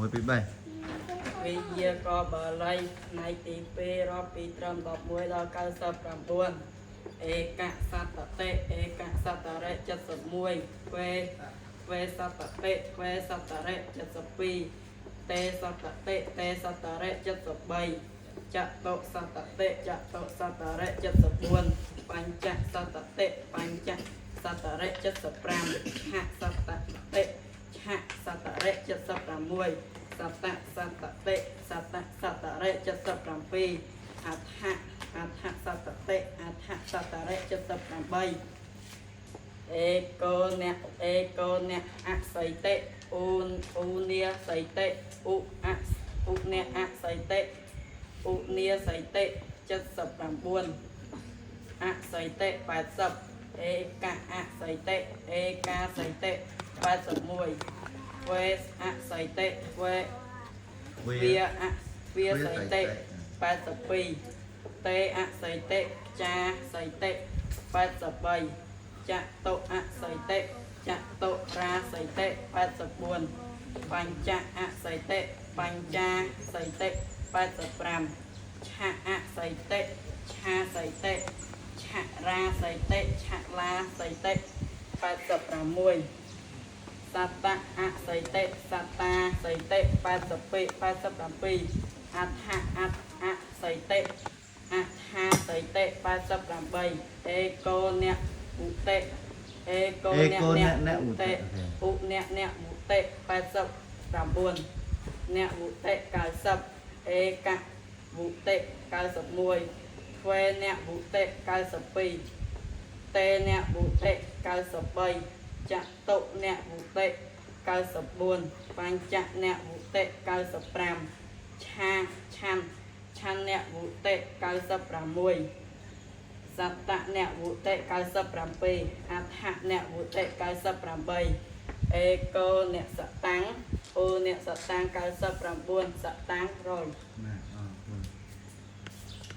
1 2 3 វិយាករណ៍បាលីផ្នែកទី2រាប់ពីត្រឹម11ដល់99ឯកសត្តតិឯកសត្តរិ71វេវេសត្តតិវេសត្តរិ72ទេសត្តតិទេសត្តរិ73ចតុសត្តតិចតុសត្តរិ74បញ្ចសត្តតិបញ្ចសត្តរិ75ឆសត្តតិឆសត្តរិ76 សតៈសតតិសតៈសតរិ77អដ្ឋៈអដ្ឋសតតិអដ្ឋសតរិ78ឯកោអ្នកឯកោអ្នកអសីតិអូនអូនាសីតិឧអឧអ្នកអសីតិឧនាសីតិ79អសីតិ80ឯកអសីតិឯកាសីតិ81វេអសីតិវេ វា វាអវាសីតិ82តេអសីតិចាសីតិ83ចតុអសីតិចតុរាសីតិ84បញ្ចអសីតិបញ្ចាសីតិ85ឆៈអសីតិឆាសីតិឆរាសីតិឆលាសីតិ86 សត្តៈអសីតិសត្តាសីតិ82 87អដ្ឋអដ្ឋអសីតិអដ្ឋាសីតិ88ឯកោអ្នកឧតិឯកោអ្នកអ្នកឧតិឧអ្នកអ្នកឧតិ89អ្នកឧតិ90ឯកវុតិ91ទ្វេអ្នកវុតិ92តេអ្នកវុតិ93ចតុអ្នកវុតិ94បញ្ចអ្នកវុតិ95ឆាឆាន់ឆាន់អ្នកវុតិ96សត្តអ្នកវុតិ97អដ្ឋអ្នកវុតិ98ឯកោអ្នកសតាំងអូអ្នកសតាំង99សតាំង100 ណា